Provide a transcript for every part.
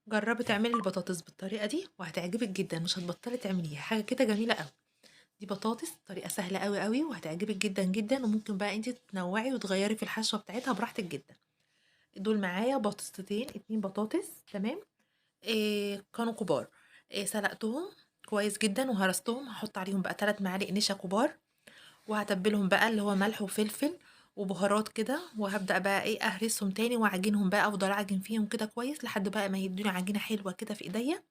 جربي تعملي البطاطس بالطريقة دي وهتعجبك جدا، مش هتبطلي تعمليها، حاجة كده جميلة قوي. دي بطاطس طريقه سهلة قوي قوي وهتعجبك جدا جدا، وممكن بقى انت تنوعي وتغيري في الحشوه بتاعتها براحتك جدا. دول معايا بطاطستين، 2 بطاطس، تمام؟ كانوا كبار. سلقتهم كويس جدا وهرستهم. هحط عليهم بقى 3 معالق نشا كبار، وهتبلهم بقى اللي هو ملح وفلفل وبهارات كده، وهبدأ بقى اهرسهم تاني واعجنهم بقى، افضل اعجن فيهم كده كويس لحد بقى ما يدوني عجينة حلوة كده في ايديا.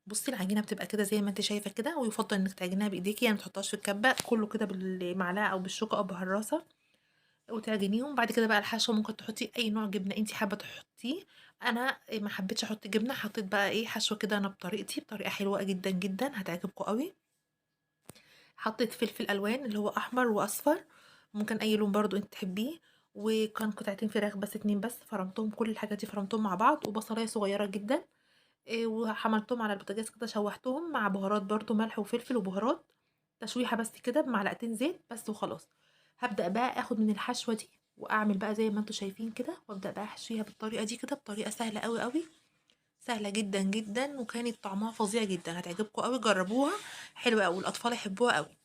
بصي العجينة بتبقى كده زي ما انت شايفة كده، ويفضل انك تعجنيها بايديكي، يعني ما تحطهاش في الكبة، كله كده بالمعلقة او بالشوكة او بهراسة وتعجنيهم. بعد كده بقى الحشو ممكن تحطي اي نوع جبنة انت حابة تحطيه. انا ما حبيتش احط جبنة، حطيت بقى حشوة كده انا بطريقتي، بطريقة حلوة جدا جدا هتعجبكم قوي. حطيت فلفل الوان اللي هو احمر واصفر، ممكن اي لون برضو انت تحبيه، وكان قطعتين فراخ بس، 2 بس، فرمتهم كل الحاجات دي فرمتهم مع بعض، وبصلايه صغيرة جدا، وحملتهم على البوتاجاز كده، شوحتهم مع بهارات برضو، ملح وفلفل وبهارات، تشويحه بس كده بمعلقتين زيت بس وخلاص. هبدا بقى اخد من الحشوه دي واعمل بقى زي ما انتم شايفين كده، وابدا بقى احشيها بالطريقة دي كده، بطريقة سهلة قوي قوي، سهلة جدا جدا، وكانت طعمها فظيع جدا، هتعجبكم قوي، جربوها حلوة قوي، الاطفال يحبوها قوي.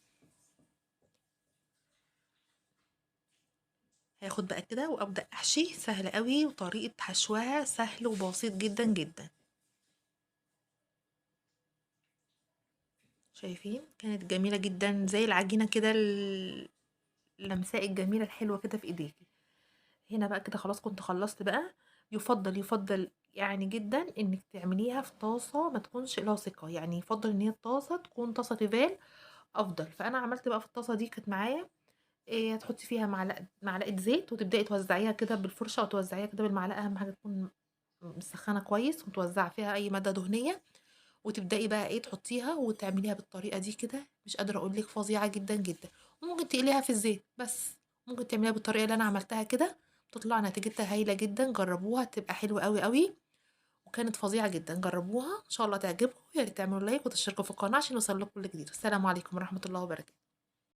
هاخد بقى كده وابدا احشي، سهل قوي وطريقه حشوها سهل وبسيط جدا جدا. شايفين كانت جميلة جدا، زي العجينة كده، اللمساء الجميلة الحلوة كده في ايديكي. هنا بقى كده خلاص كنت خلصت بقى. يفضل جدا انك تعمليها في طاسه ما تكونش لاصقه، يفضل ان هي الطاسه تكون طاسه تيفال افضل. فانا عملت بقى في الطاسه دي كانت معايا هتحطي فيها معلقه زيت، وتبداي توزعيها كده بالفرشه او توزعيها كده بالمعلقه، اهم حاجة تكون مسخنه كويس ومتوزعه فيها اي مادة دهنية، وتبداي بقى تحطيها وتعمليها بالطريقة دي كده. مش قادرة اقول لك فظيعة جدا جدا. وممكن تقليها في الزيت، بس ممكن تعمليها بالطريقة اللي انا عملتها كده، تطلع نتيجتها هايلة جدا. جربوها تبقى حلوة قوي قوي، وكانت فظيعة جدا. جربوها ان شاء الله تعجبكم. يا ريت تعملوا لايك وتشتركوا في القناة عشان يوصل لكم كل جديد. والسلام عليكم ورحمة الله وبركاته.